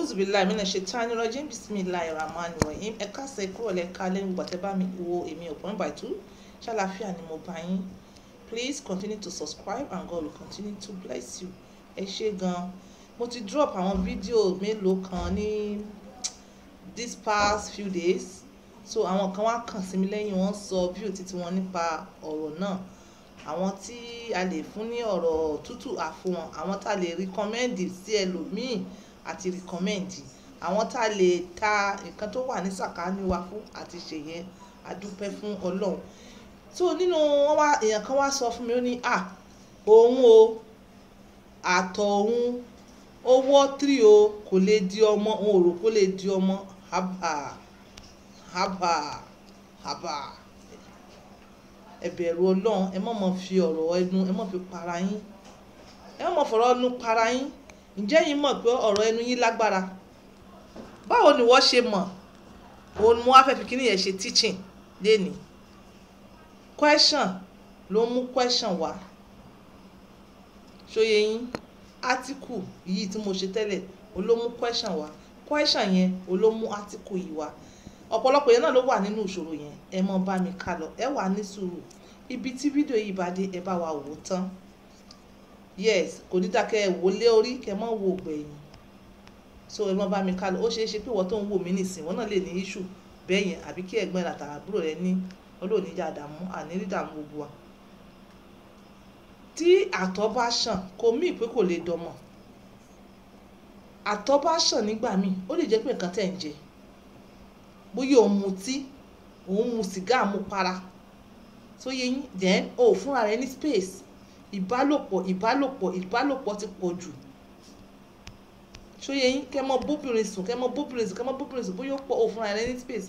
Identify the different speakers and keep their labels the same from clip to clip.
Speaker 1: Auzubillahi minash shaitani rajim. Bismillahir rahmanir rahim. Ẹ káàsán, ẹ kúrọ̀lẹ́, ẹ káalẹ́ nígbà tẹ́ bá mi wo èmi Ọ̀pọ̀n by two. Ṣàlàáfíà ni mo bá yín. Please continue to subscribe and God will continue to bless you. Ẹ ṣé gan. Mo ti drop àwọn fídíò mélòó kan ní this past few days. So àwọn kan wá kàn sí mi lẹ́yìn, wọ́n sọ view títí wọn nípa ọ̀rọ̀ náà. Àwọn tí a lè fún ní ọ̀rọ̀ tútù àfún wọn, àwọn tá a lè recommend sí ẹlòmíì àti recommend, àwọn tá a lè ta nǹkan tó wà ní sàkání wa fún àti ṣèyẹn. A dúpẹ́ fún Ọlọ́run. So nínú wọn wá, èèyàn kan wá sọ fún mi, ó ní à òun o, àtọ̀ òun ó wọ́ tírì o, kò lè di ọmọ, òun ò rò kó lè di ọmọ. Haba haba haba. Ẹ bẹ̀rù Ọlọ́run, ẹ má mọ̀ fi ọ̀rọ̀ ẹnu, ẹ má fi para yín, ẹ má mọ̀ fọ̀rọ̀ ẹnu para yín. Ǹjẹ́ yín mọ̀ pé ọ̀rọ̀ ẹnu yín lágbára? Báwo ni wọ́n ṣe mọ̀? Òun ni mo wá fẹ́ fi kíní yẹn ṣe teaching lénìí. Question ló mú question wá. Ṣóyé yín? Article yìí tí mo ṣe tẹ́lẹ̀, òun ló mú question wá. Question yẹn òun ló mú article yìí wá. Ọ̀pọ̀lọpọ̀ yẹn náà ló wà nínú ìṣòro yẹn. Ẹ mọ bá mi ká lọ, ẹ wà ní sùúrù. Ibi tí fídíò yìí bá dé, ẹ bá wa wò ó tán. Yes, kò ní dákẹ́, ẹ wò lé orí, kẹ mọ́ wo gbẹ̀yìn. So ẹ mọ bá mi ká lọ. Ó ṣeé ṣe pé ìwọ tó ń wò mí nìsín, ìwọ náà lè ní issue bẹ́ẹ̀ yẹn, àbí kí ẹ̀gbọ́n rẹ àtàrà àbúrò rẹ ní. Ọlọ́run ní jẹ́ àdàmú, àní rí dààmú gbogbo wa. Tí àtọ̀ bá ṣàn, kò mean pé kò lè dọmọ. Àtọ̀ bá ṣàn nígbà míì, ó lè jẹ́ pé nǹkan tẹ̀ ń jẹ, bóyá òun mutí, òun mu sìgá àmupara, tó yé yín, then o ò fúnra rẹ ní space. Ìbálòpọ̀, ìbálòpọ̀, ìbálòpọ̀ ti pọ̀ jù. Ṣó yé yín? Kẹ́ mọ bóbìnrin sùn, kẹ́ mọ bóbìnrin sùn, kẹ́ mọ bóbìnrin sùn, bóyá ó pọ̀, o ò fúnra rẹ ní space.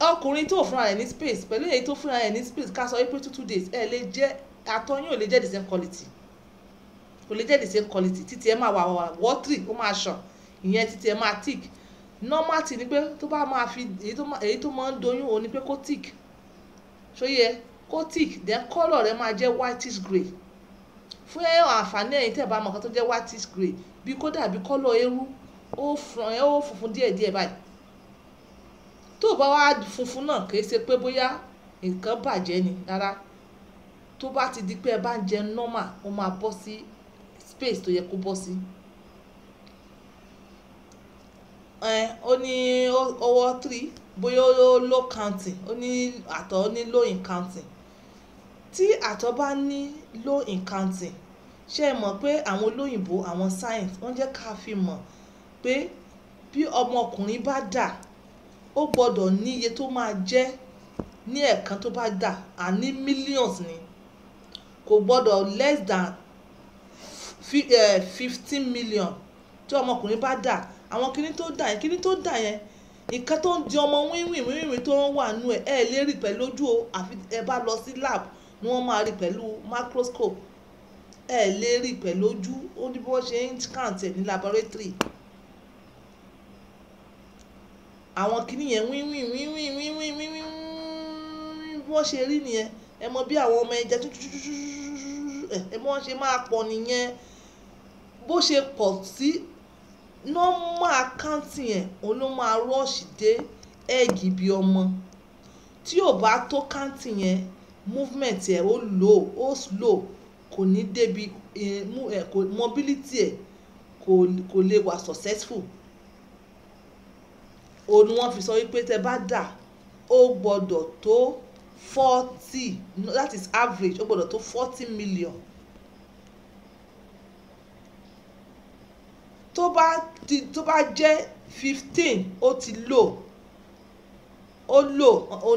Speaker 1: Ọkùnrin tó ò fúnra rẹ̀ ní space pẹ̀lú èyí tó fúnra rẹ̀ ní space, ká sọ wípé 2 2 days, ẹ lè jẹ́ àtọ̀ yín ò lè jẹ́ the same quality. Kò lè jẹ́ the same quality. Títí ẹ máa wà wà watery, ó máa ṣàn, ìyẹn títí ẹ máa thick. Normal thing ni pé tó bá máa fi èyí tó máa ń doyún òun ni pé kó thick. Ṣó yé? Kó thick, then colour rẹ̀ máa jẹ́ whitish grey. Fún àǹfààní ẹ̀yin tí ẹ bá mọ̀ nǹkan tó jẹ́ whitish grey, bí kó dàbí colour eérú, ó fún ó funfun díẹ̀díẹ̀ báyìí. Tó bá wá funfun náà, kì í ṣe pé bóyá nǹkan bàjẹ́ ni rárá. Tó bá ti di pé ẹ bá ń jẹ normal, ó máa bọ́ sí space tó yẹ kó bọ́ sí. Ẹ ó ní ọwọ́ three, bóyá ó low counting, ó ní àtọ̀ ó ní low in counting. Tí àtọ̀ bá ní low in counting, ṣé ẹ mọ̀ pé àwọn olóyìnbo, àwọn science, wọ́n jẹ́ ká fi mọ̀ pé bí ọmọkùnrin bá dà, ó gbọdọ̀ ní iye tó máa jẹ́ ní ẹ̀ẹ̀kan tó bá dà, àní millions ni. Kò gbọdọ̀ less than 15 million tí ọmọkùnrin bá dà. Àwọn kíní tó dà yẹn, kíní tó dà yẹn, nǹkan tó ń di ọmọ wínwìn wínwìn tó ń wà nínú ẹ̀, ẹ lè rí pẹ̀lú ojú o, àfi ẹ bá lọ sí lab ni wọ́n máa rí pẹ̀lú microscope. Ẹ lè rí pẹ̀lú ojú, ó ní bí wọ́n ṣe ń count ẹ̀ ní laboratory. Àwọn kíní yẹn wínwìn wínwìn wínwìn wínwìn, bí wọ́n ṣe rí nìyẹn. Ẹ mọ bí àwọn ọmọ ẹja tútútútú, ẹ mọ wọ́n ṣe máa pọ̀ nìyẹn. Bó ṣe pọ̀ sí normal counting yẹn, òun ló máa rush dé egg bí ọmọ. Tí ò bá tó counting yẹn, movement ẹ̀ ó low, ó slow, kò ní débi mobility ẹ̀ kò lè wà successful. Òun ni wọ́n fi sọ wípé tẹ bá dà, ó gbọdọ̀ tó 40, that is average, ó gbọdọ̀ tó 40 million. Tó bá jẹ́ 15, ó ti low, ó low, ó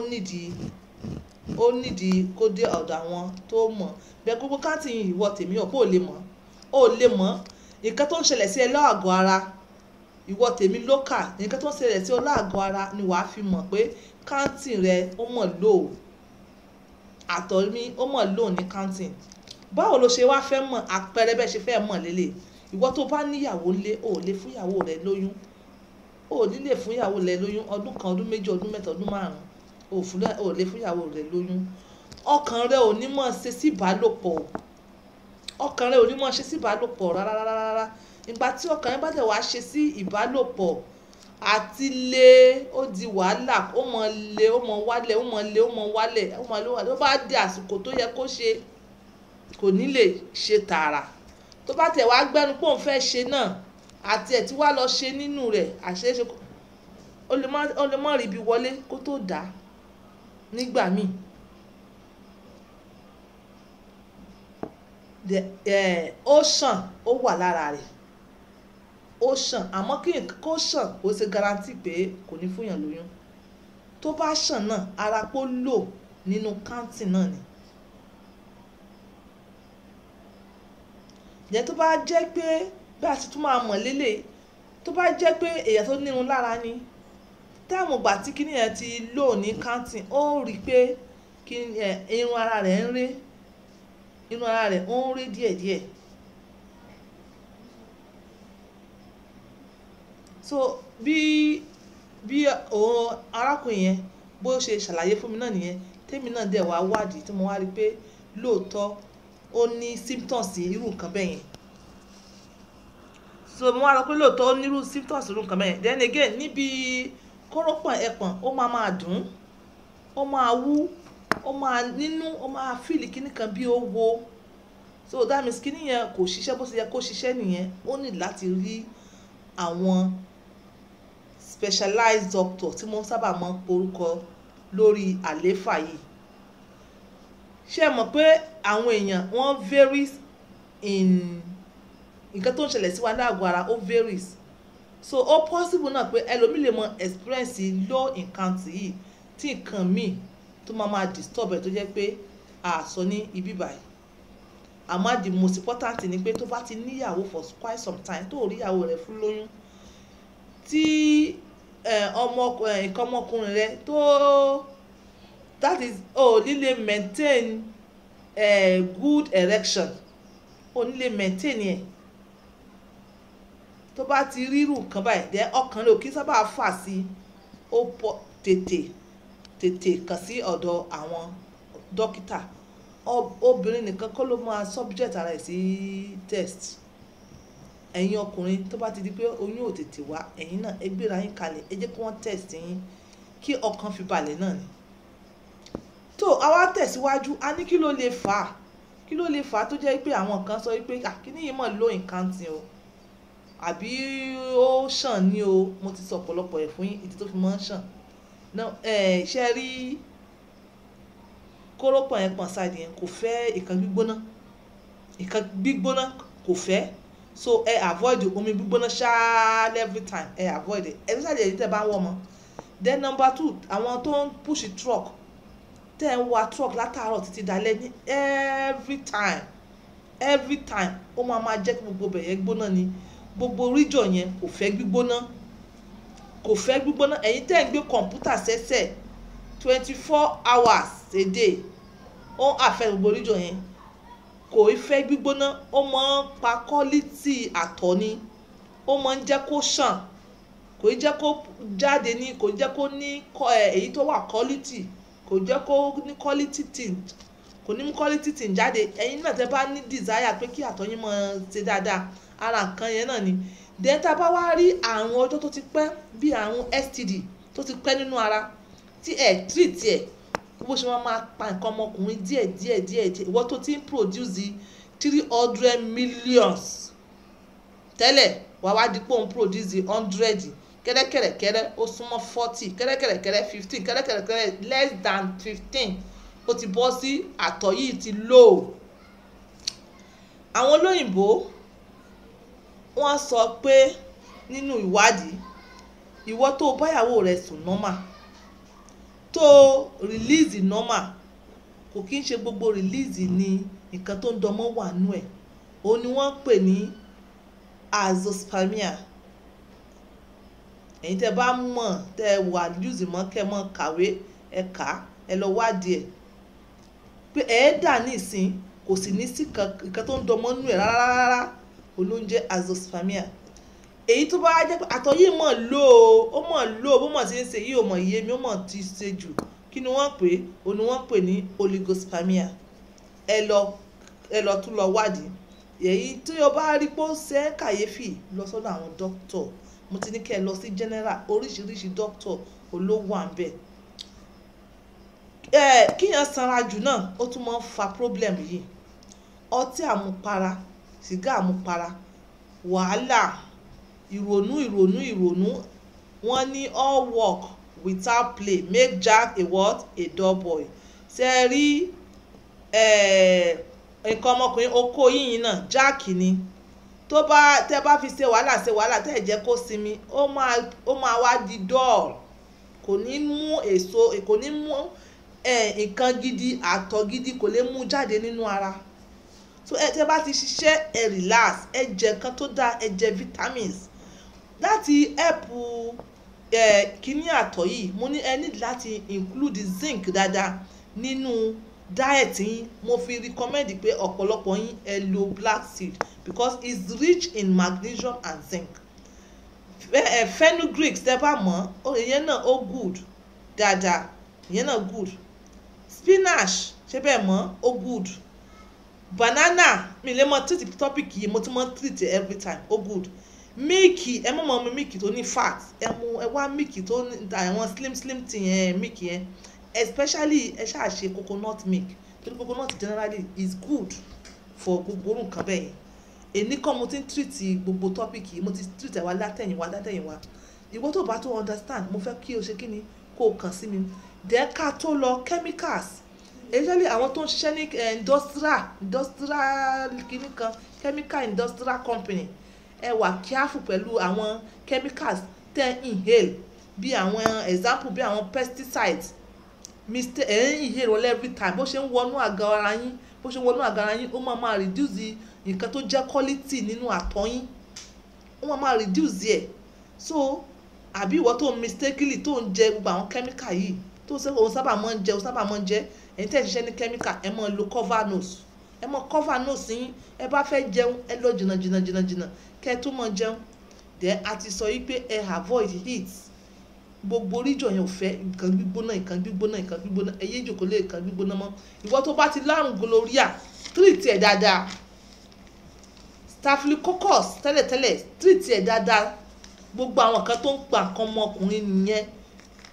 Speaker 1: nídìí kó dé ọ̀dọ̀ àwọn tó mọ̀. Bẹ́ẹ̀ gbogbo counting yìí, ìwọ tèmi ò kó lè mọ̀, ó lè mọ̀ nǹkan tó ń ṣẹlẹ̀ sí ẹ lọ́àgọ́ ara. Ìwọ tèmi local, nǹkan tó ń ṣẹlẹ̀ sí ọ láàgọ́ ara ni wàá fi mọ̀ pé counting rẹ ó mọ̀ low, àtọ̀ mi ó mọ̀ low ní counting. Báwo ló ṣe wá fẹ́ mọ̀? Àpẹẹrẹ bẹ́ẹ̀ ṣe fẹ́ mọ̀ lélẹ̀, ìwọ tó bá níyàwó lé, ò lè fún ìyàwó rẹ lóyún, ò ní lè fún ìyàwó rẹ lóyún ọdún 1, ọdún 2, ọdún 3, ọdún 5, ò lè fún ìyàwó rẹ lóyún. Ọkàn rẹ ò ní mọ̀ ṣe sí ìbálòpọ̀, ọkàn rẹ ò ní mọ̀ ṣe sí ìbálòpọ̀ rárá rárá rárá. Ìgbà tí ọkàn yẹn bá tẹ̀ wá ṣe sí ìbálòpọ̀ àti lé, ó di wàhálà, ó mọ lé, ó mọ wálẹ̀, ó mọ lé, ó mọ wálẹ̀, ó mọ lé, ó bá di àsìkò tó yẹ kó ṣe, kò ní lè ṣe tààrà. Tó bá tẹ̀ wá gbẹ́nu pé òun fẹ́ ṣe náà, àti ẹ̀ tí wá lọ ṣe nínú rẹ̀, àṣeéṣe ó lè má rí ibi wọlé kó tó dà nígbà míì. Ó ṣàn, ó wà lára rẹ̀, ó ṣàn, àmọ́ kí kó ṣàn kò ṣe guarantee pé kò ní fún yàn lóyún. Tó bá ṣàn náà, ara pó lò nínú counting náà ni. Ǹjẹ́ tó bá jẹ́ pé bí a ti tún máa mọ̀ lélẹ̀, tó bá jẹ́ pé èèyàn tó nírun lára ni, táwọn ìgbà tí kíní yẹn ti lò ní counting, ó rí pé kí irun ara rẹ̀ ń ré, irun ara rẹ̀ ó ń ré díẹ̀díẹ̀. So bí òun arákùnrin yẹn bó ṣe ṣàlàyé fún mi náà nìyẹn, tèmi náà dẹ̀ wá wádìí tí mo wá rí pé lóòótọ́ ó ní symptoms irú nǹkan bẹ́ẹ̀ yẹn. So mo wá rò pé lóòótọ́ ó ní irú symptoms irú nǹkan bẹ́ẹ̀ yẹn. Then again, níbi kórópọ̀n ẹpọ̀n, ó máa máa dùn, ó máa wú, ó máa nínú, ó máa feel kíní kan bí ó wo. So that means kíní yẹn kò ṣiṣẹ́ bó ṣe yẹ kó ṣiṣẹ́ nìyẹn. Ó ní láti rí àwọn specialized doctor tí mo sábà máa ń porúkọ lórí àléfà yìí. Ṣé ẹ mọ̀ pé àwọn èèyàn wọ́n varies in nǹkan tó ń ṣẹlẹ̀ sí wa ní àgọ́ ara, ó varies. So ó possible náà pé ẹlòmíì lè mọ experience low in count yìí tí nǹkan míì tó máa máa disturb ẹ̀ tó jẹ́ pé a sọ ní ibi báyìí. Àmọ́ the most important ni pé tó bá ti níyàwó for quite some time, tó rí ìyàwó rẹ̀ fún lóyún, tí nǹkan ọmọkùnrin rẹ̀ tó, that is, ó ní lè maintain good erection, ó ní lè maintain ẹ̀. Tó bá ti rí irú nǹkan báyìí, then ọkàn rẹ̀ ò kí sábà fà sí, ó pọ̀ tètè tètè kàn sí ọ̀dọ̀ àwọn dókítà. Obìnrin nìkan kọ́ ló máa subject ara ẹ̀ sí test. Ẹ̀yin ọkùnrin tó bá ti di pé oyún ò tètè wá, ẹ̀yin náà ẹ gbéra yín kalẹ̀, ẹ jẹ́ kí wọ́n test yín kí ọkàn fi balẹ̀ náà ni. Tó a wá tẹ̀síwájú, a ní kí ló lè fà á? Kí ló lè fà á tó jẹ́ pé àwọn kan sọ wípé kíní yìí mọ̀ low in counting o, àbí ó ṣàn ní o. Mo ti sọ ọ̀pọ̀lọpọ̀ ẹ̀ fún yín ìdí tó fi máa ń ṣàn. Now, ṣé ẹ rí kórópọ̀n ẹpọ̀n side yẹn kò fẹ́ nǹkan gbígbóná, nǹkan gbígbóná kò fẹ́. So ẹ avoid omi gbígbóná ṣáá every time, ẹ avoid it, especially èyí tẹ́ bá ń wọ́ ọmọ. Then number two, àwọn tó ń push truck, tẹ́ ń wa truck látàárọ̀ títí dalẹ́ ní every time, every time, ó máa máa jẹ́ kí gbogbo ibẹ̀ yẹn gbóná ni. Gbogbo region yẹn kò fẹ́ gbígbóná, kò fẹ́ gbígbóná. Ẹ̀yin tẹ́ ń gbé kọ̀ǹpútà sẹ́sẹ̀ 24 hours a day, ó ń affect gbogbo region yẹn, kò í fẹ́ gbígbóná. Ó máa ń pa quality àtọ̀ ni, ó máa ń jẹ́ kó ṣàn, kò í jẹ́ kó jáde ní, kò í jẹ́ kó ní èyí tó wà quality, kò jẹ́ kó ní quality thing, kò ní mú quality thing jáde. Ẹ̀yin náà tẹ́ bá ní desire pé kí àtọ̀ yín máa ṣe dáadáa, ara nǹkan yẹn náà ni. Then tá a bá wá rí àrùn ọjọ́ tó ti pẹ́ bí àrùn STD tó ti pẹ́ nínú ara tí ẹ̀ treat ẹ̀, bó ṣe máa máa pa nǹkan ọmọkùnrin díẹ̀ díẹ̀ díẹ̀ díẹ̀. Ìwọ tó ti ń produce 300 millions tẹ́lẹ̀, wàá wá di pé òun produce 100, kẹ́rẹ́kẹ́rẹ́kẹ́rẹ́ ó súnmọ́ 40, kẹ́rẹ́kẹ́rẹ́kẹ́rẹ́ 15, kẹ́rẹ́kẹ́rẹ́kẹ́rẹ́ less than 15, ó ti bọ́ sí àtọ̀ yìí ti low. Àwọn olóyìnbó wọ́n sọ pé nínú ìwádìí, ìwọ tó báyàwó rẹ sùn normal, tó release normal, kò kí ń ṣe gbogbo release ni nǹkan tó ń dọmọ́ wà nú ẹ̀. Òun ni wọ́n ń pè ní azoospermia. Ẹ̀yin tẹ́ bá mọ̀, tẹ́ wà lose mọ́, kẹ́ mọ́ kàwé, ẹ kà, ẹ lọ wádìí ẹ̀ pé ẹ̀ dà ní ìsín, kò sì ní sí nǹkan tó ń dọmọ́ nú ẹ̀ rárá rárá. Òun ló ń jẹ́ azoospermia. Èyí tó bá jẹ́ pé àtọ̀ yìí mọ̀ lò ó, ó mọ̀ lò ó, bó mọ̀ sí ń ṣe yìí ò mọ̀ iye mi, ó mọ̀ ti ṣe jù. Kí ni wọ́n ń pè é? Òun ni wọ́n ń pè ní oligospermia. Ẹ lọ tún lọ wádìí. Èyí tí o bá rí pé ó ṣe é kàyéfì, lọ sọ́dọ̀ àwọn doctor. Mo ti ní kí ẹ lọ sí general, oríṣiríṣi doctor olówó à ń bẹ̀. Kíyàn sanra jù náà, ó tún máa ń fa problem yìí. Ọtí àmupara, sìgá àmupara, wàhálà, ìrònú, ìrònú, ìrònú. Wọ́n ní all work without play make Jack a what? A dull boy. Ṣe ẹ rí nǹkan ọmọkùnrin, okó yìnyín náà Jack ni. Tó bá tẹ́ bá fi ṣe wàhálà, ṣe wàhálà, tẹ́ ẹ̀ jẹ́ kó sinmi, ó máa wá di dull. Kò ní mú èso, kò ní mú nǹkan gidi, àtọ̀ gidi kò lè mú jáde nínú ara. So ẹ tẹ́ bá ti ṣiṣẹ́, ẹ relax, ẹ jẹ nǹkan tó dáa, ẹ jẹ vitamins láti help ẹ kíní àtọ̀ yìí. Mo ní ẹ need láti include zinc dáadáa nínú diet yín. Mo fi recommend pé ọ̀pọ̀lọpọ̀ yín, ẹ lo black seed because it's rich in magnesium and zinc. Fenugreek, tẹ́ bá mọ̀, ìyẹn náà ó good dáadáa, ìyẹn náà good. Spinach, ṣé bẹ́ẹ̀ mọ̀, ó good. Banana, mi lè mọ treat topic yìí, mo ti mọ treat every time, ó good. Milk, ẹ mọ̀ mọ̀ mu milk tó ní fat. Ẹ mu, ẹ wá milk tó ní àwọn slim slim thing yẹn, milk yẹn especially. Ẹ ṣáà ṣe coconut milk, torí coconut generally is good for gbogbo orun nǹkan bẹ́ẹ̀ yẹn. Èní kọ́ mo ti ń treat gbogbo topic yìí, mo ti treat ẹ̀ wá látẹ̀yìnwá látẹ̀yìnwá. Ìwọ tó bá tó understand, mo fẹ́ kí o ṣe kí ni, kó o kàn sí mi. Then ká tó lọ, chemicals, especially àwọn tó ń ṣiṣẹ́ ní industrial kìíní kan, chemical industrial company, ẹ wà careful pẹ̀lú àwọn chemicals tẹ́ inhale, bí àwọn example, bí àwọn pesticides. Mistake ẹ̀ ń inhale wọn every time, bó ṣe ń wọnú àgọ́ ara yín, bó ṣe ń wọnú àgọ́ ara yín, ó máa máa reduce nǹkan tó jẹ́ quality nínú àtọ̀ yín, ó máa máa reduce ẹ̀. So àbí ìwọ tó ń mistakenly tó ń jẹ gbogbo àwọn chemical yìí, tó ń òun sábà máa ń jẹ, òun sábà máa ń jẹ. Ẹ̀yin tẹ́ ẹ̀ ṣiṣẹ́ ní chemical, ẹ máa lo cover nose, ẹ máa cover nose yín. Ẹ bá fẹ́ jẹun, ẹ lọ jìnnà jìnnà jìnnà jìnnà kẹ́ ẹ tó máa jẹun. Then a ti sọ yìí pé ẹ avoid heat. Gbogbo region yẹn ò fẹ́ nǹkan gbígbóná, nǹkan gbígbóná, nǹkan gbígbóná. Ẹ yé jòkó lé nǹkan gbígbóná mọ́. Ìwọ tó bá ti lárùn gonorrhea, treat ẹ̀ dáadáa. Staphylococcus tẹ́lẹ̀tẹ́lẹ̀, treat ẹ̀ dáadáa. Gbogbo àwọn kan tó ń pa nǹkan ọmọkùnrin nìyẹn.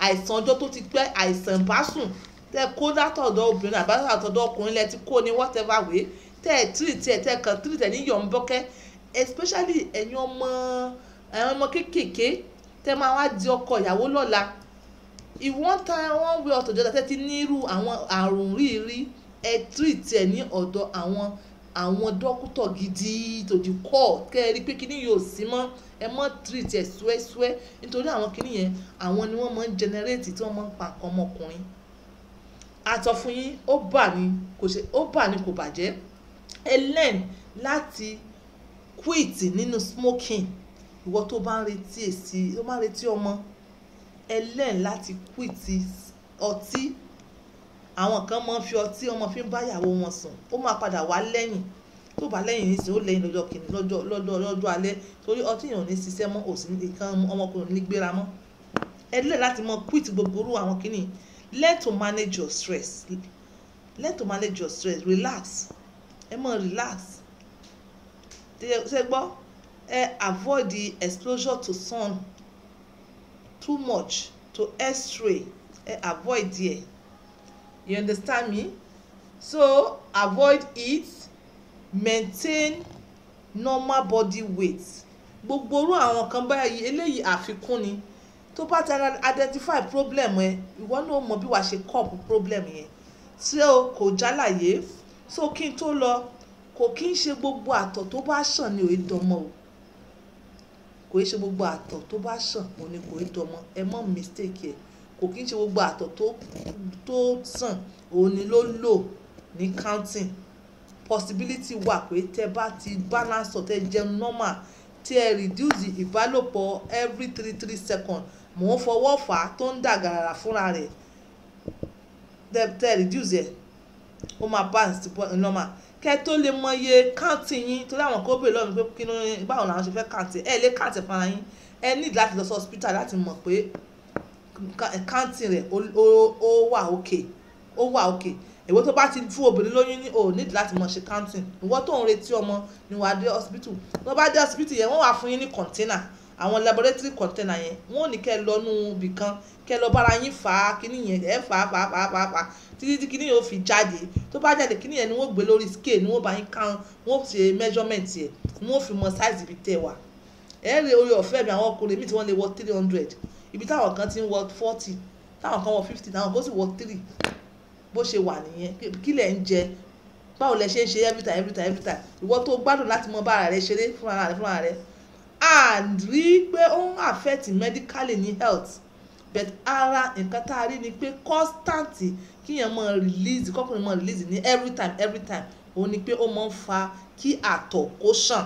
Speaker 1: Àìsàn ọjọ́ tó ti pẹ́, àìsàn ìbásùn tẹ́ kó látọ̀dọ̀ obìnrin àbá látọ̀dọ̀ ọkùnrin lẹ ti kó ní whatever way, tẹ́ ẹ̀ treat ẹ̀, tẹ́ ẹ̀ kàn treat ẹ̀ ní yọ̀ǹbọ́kẹ́. Especially ẹ̀yin ọmọ, àwọn ọmọ kéékèèké tẹ́ máa wá di ọkọ ìyàwó lọ́la, in one time, one way or the other, tẹ́ ti nírú àwọn àrùn rírí, ẹ treat ẹ̀ ní ọ̀dọ̀ àwọn dókítà gidi to the core, kẹ́ ẹ rí pé kíní yóò sí mọ́. Ẹ mọ́ treat ẹ̀ súẹ́súẹ́, nítorí àwọn kíní yẹn, àwọn ni wọ́n máa ń generate tí wọ́n máa ń pa nǹkan ọmọkùnrin. A sọ fún yín, ó bà ní kò ṣe, ó bà ní kò bàjẹ́. Ẹ learn láti quit nínú smoking. Ìwọ tó bá ń retí èsì, tó bá ń retí ọmọ, ẹ learn láti quit ọtí. Àwọn kan máa ń fi ọtí, wọ́n máa fi ń bá ìyàwó wọn sùn. Ó máa padà wá lẹ́yìn. Tó bá lẹ́yìn nísìnyí, ó lẹ́yìn lọ́jọ́ kìíní, lọ́jọ́ alẹ́, torí ọtí yẹn ò ní ṣiṣẹ́ mọ́, ò sí nǹkan ọmọkùnrin ò ní gbéra mọ́. Ẹ learn láti mọ quit gbogbo irú àwọn kìíní. Learn to manage your stress, learn to manage your stress. Relax, ẹ mọ relax. Ṣe gbọ́? Ẹ avoid the exposure to sun too much, to x-ray, ẹ avoid there. You understand me? So avoid it, maintain normal body weight. Gbogbo irú àwọn kan báyìí, eléyìí àfikún ni. Tó bá ti identify problem ẹ, ìwọ náà mọ bí wàá ṣe cope problem yẹn. Ṣé o kò jálàyé? So kí n tó lọ, kò kí ń ṣe gbogbo àtọ̀ tó bá ṣàn ni ò dọmọ o. Kò í ṣe gbogbo àtọ̀ tó bá ṣàn òun ni kò í dọmọ. Ẹ mọ́ mistake ẹ̀. Kò kí ń ṣe gbogbo àtọ̀ tó ṣàn òun ni ló lò ní counting. Possibility wà pé tẹ́ bá ti balance, tẹ́ jẹun normal, tí ẹ reduce ìbálòpọ̀ every 3 3 second, mò ń fọwọ́ fà á tó ń dà gàràrà fúnra rẹ̀, tẹ́ reduce ẹ̀, ó máa balance normal. Kẹ́ tó lè mọ iye counting yín, torí àwọn kan ó béèrè lọ́wọ́ mi pé kí ló ní, báwo làwọn ṣe fẹ́ count. Ẹ lè count fúnra yín. Ẹ need láti lọ sí hospital láti mọ̀ pé counting rẹ̀ ó wà okay, ó wà okay. Ìwọ tó bá ti fún obìnrin lóyún ní, o need láti mọ̀ ṣe counting. Ìwọ tó ń retí ọmọ ni wàá dé hospital. Tó bá dé hospital yẹn, wọ́n wá fún yín ní container, àwọn laboratory container yẹn. Wọ́n ò ní kẹ́ ẹ lọ nú ibì kan, kẹ́ ẹ lọ bára yín fà á kíní yẹn. Ẹ fà á, fà á, fà á, fà á, fà á títí tí kíní yẹn ó fi jáde. Tó bá jáde, kíní yẹn ni wọ́n gbé lórí scale, ni wọ́n bá yín count, wọ́n ṣe measurement yẹn, ni wọ́n fi mọ size ibi tẹ́ wà. Ẹ rí orí ọ̀fẹ́ mi, àwọn ọkùnrin mi tí wọ́n lè wọ 300, ibi táwọn kan ti ń wọ 40, táwọn kan wọ 50, táwọn kan sì wọ 3. Bó ṣe wà nìyẹn. Kí lẹ̀ ń jẹ? Báwo lẹ ṣe ń ṣe every time, every time, every time? Ìwọ tó gbádùn láti mọ bára rẹ ṣeré fúnra rẹ, fúnra rẹ, and rí pé ó ń affect medically ní health, but ara nǹkan tá a rí ni pé constant kíyàn máa release, kọkùnrin máa release ní every time, every time, òun ni pé ó máa ń fa kí àtọ̀ kó ṣàn.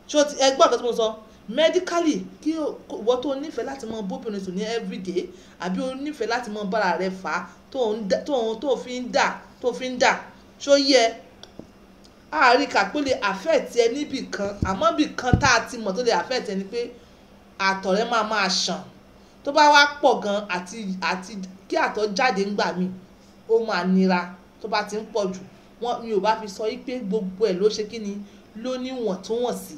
Speaker 1: Ṣé o ti ẹ gbọ́ nǹkan tí mo sọ? Medically, kí ìwọ tó nífẹ̀ẹ́ láti máa bóbìnrin sùn ní everyday, àbí o nífẹ̀ẹ́ láti máa bára rẹ fà á, tó fi ń dà, tó fi ń dà, ṣó yẹ àárí kà pé ó lè affect ẹ níbì kan? Àmọ́ bì kan tá a ti mọ̀ tó lè affect ẹ ni pé àtọ̀ rẹ máa máa ṣàn. Tó bá wá pọ̀ gan, àti kí àtọ̀ jáde ńgbà míì, ó máa nira tó bá ti ń pọ̀ jù. Wọ́n mi ò bá fi sọ wípé gbogbo ẹ̀ ló ṣe kí ni, ló níwọ̀ntúnwọ̀nsì.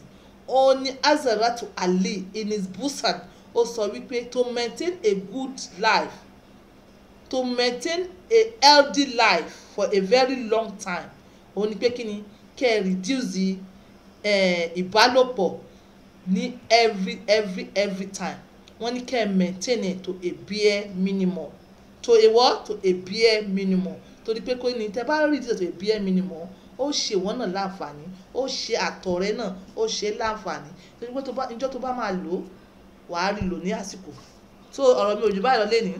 Speaker 1: Ó ní Hazaratu Ali in his Busan, ó sọ wípé to maintain a good life, to maintain a healthy life for a very long time, ó ní pé kí ni, kẹ́ ẹ reduce ìbálòpọ̀ ní every, every, every time. Wọ́n ní kẹ́ ẹ maintain it to a bare minimum. To a what? To a bare minimum. Torí pé kó ní tẹ́ bá reduce to a bare minimum, ó ṣe ìwọ náà láǹfààní, ó ṣe àtọ̀ rẹ náà, ó ṣe láǹfààní, torí pé tó bá ìjọ́ tó bá máa lò ó, wàá rí lò ní àsìkò. So ọ̀rọ̀ mi ò jù báyìí lọ lénìí.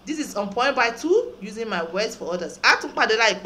Speaker 1: This is On Point by Two, using my words for others. A tún pàdé láìpẹ́.